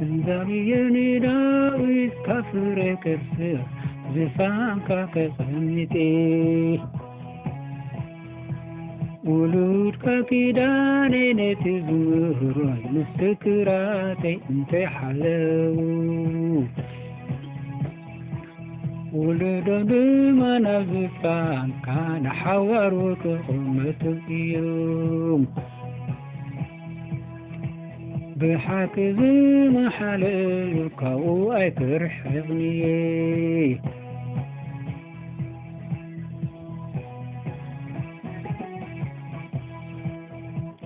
እግዚኣብሔር ንዳዊት ካብ ፍረ ከርስዕ ዝፋንካ ከቐምጥ። ውሉድካ ኪዳነይ ነቲ ዝምህሮይ ምስክራተይ እንተይሓለዉ፣ ውሉዶም ድማ ናብ ዝፋንካ ንሓዋሩ ክቕመጡ እዮም። ብሓቂ ዝመሓለሉ ካብኡ ኣይክርሕቕን እየ።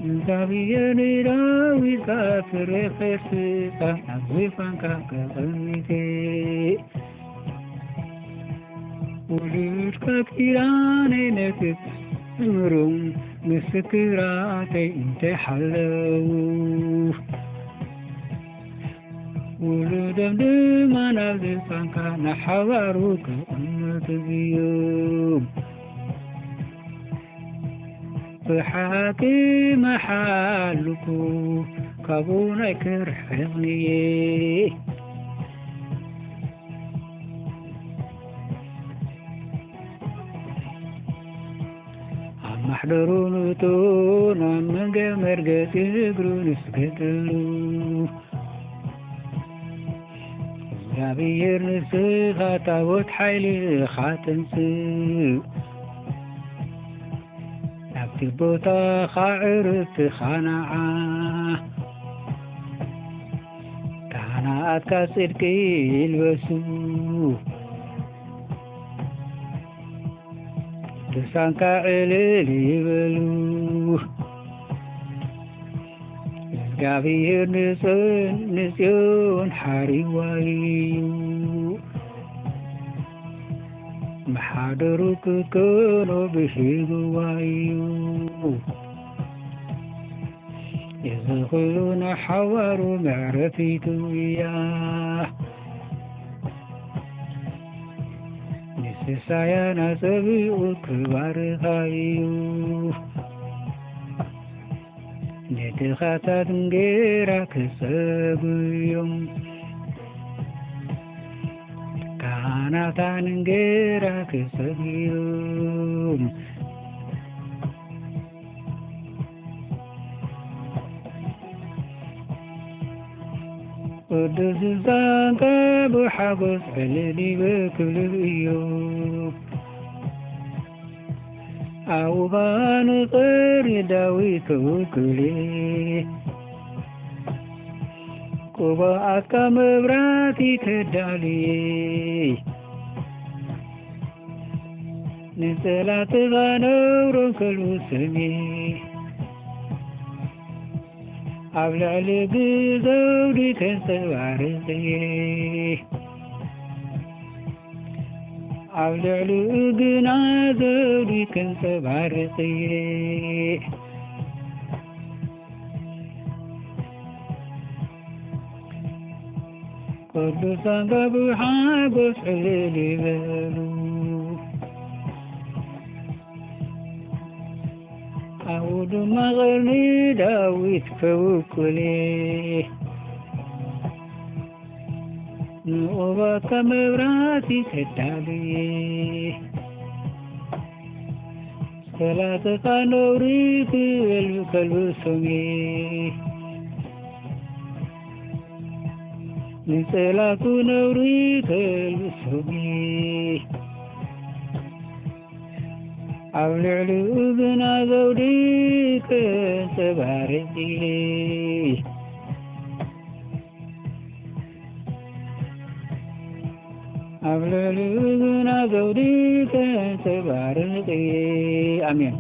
እግዚኣብሔር ንዳዊት ካብ ፍረ ከርስዕ ናብ ዝፋንካ ከቐምጥ። ውሉድካ ኪዳነይ ነቲ ዝምህሮም ምስክራተይ እንተይሓለዉ፣ ውሉዶም ድማ ናብ ዝፋንካ ንሓዋሩ ክቕመጡ እዮም። ብሓቂ መሓልኩ ካብኡ ኣይክርሕቕን እየ። ኣብ ማሕደሩ ንእቶን ኣብ መንገ መርገጺ እግሩ ንስገደሉ። እግዚኣብሔር ንስኻ ታቦት ሓይሊ ኢኻ ተምጽእ። ናብቲ ቦታኻ ዕርፍትኻ ንዓ። ካህናትካ ጽድቂ ይልበሱ። ቅዱሳንካ ዕልል ይበሉ። እግዚኣብሔር ንጽዮን፣ ንጽዮን ሓሪዋ እዩ። ማሕደሩ ክኮኖ ብሂግዋ እዩ። እዚ ኩሉ ንሓዋሩ መዕረፊቱ እያ። ንስሳያን ኣጸቢቑ ክባርኻ እዩ። ንድኻታት እንጌራ ክጸጉዮም፣ ካህናታን እንጌራ ክጸጉዮም። ቅዱስ ዛንካ ብሓጎስ ዕልል ይበል ክብሉ እዮም። ኣውባን ቐሪ ዳዊት ክውክል፣ ቅቡኣትካ መብራህቲ ከዳልየ፣ ንጸላእትኻ ነውሮም ከልብሶም፣ ኣብ ልዕሊ ግዘውዲ ከንጸባርቕ እየ። ኣብ ልዕሊኡ ግና ዘውዲ ከንጸባርቕ እየ። ቅዱሳን ብሓጎስ ዕልል ይበሉ። ኣብኡ ድማ ቐርኒ ዳዊት ከውቅል፣ ንቑባትካ መብራህቲ ከዳልየ፣ ጸላእትኻ ነውሪ ክል-፣ ከልብሶም፣ ንጸላእቱ ነውሪ ከልብሶም። ኣብ ልዕሊኡ ግና ዘውዲ ከንጸባርቕ እየ። ኣብ ልዕሊኡ ግና ዘውዲ ከንጸባርቕ እየ። ኣሜን።